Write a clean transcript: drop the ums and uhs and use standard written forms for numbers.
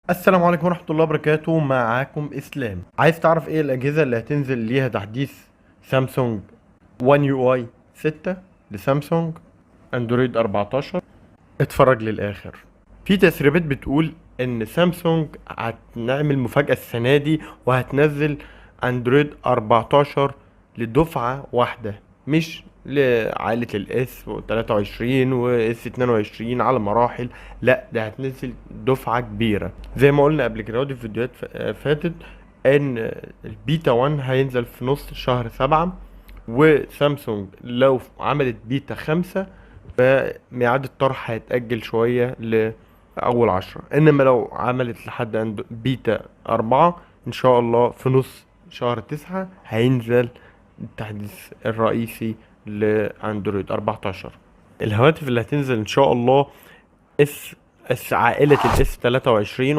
السلام عليكم ورحمة الله وبركاته، معاكم اسلام. عايز تعرف ايه الاجهزة اللي هتنزل ليها تحديث سامسونج 1 UI 6 لسامسونج اندرويد 14؟ اتفرج للاخر. في تسريبات بتقول ان سامسونج هتعمل مفاجأة السنة دي وهتنزل اندرويد 14 لدفعة واحدة، مش لعائلة ال S 23 و S 22 على مراحل، لا ده هتنزل دفعة كبيرة. زي ما قلنا قبل كده في فيديوهات فاتت ان البيتا 1 هينزل في نص شهر 7، وسامسونج لو عملت بيتا 5 فميعاد الطرح هيتأجل شوية لأول 10، إنما لو عملت لحد عند بيتا 4 إن شاء الله في نص شهر 9 هينزل التحديث الرئيسي لأندرويد 14. الهواتف اللي هتنزل إن شاء الله S عائلة ال S 23.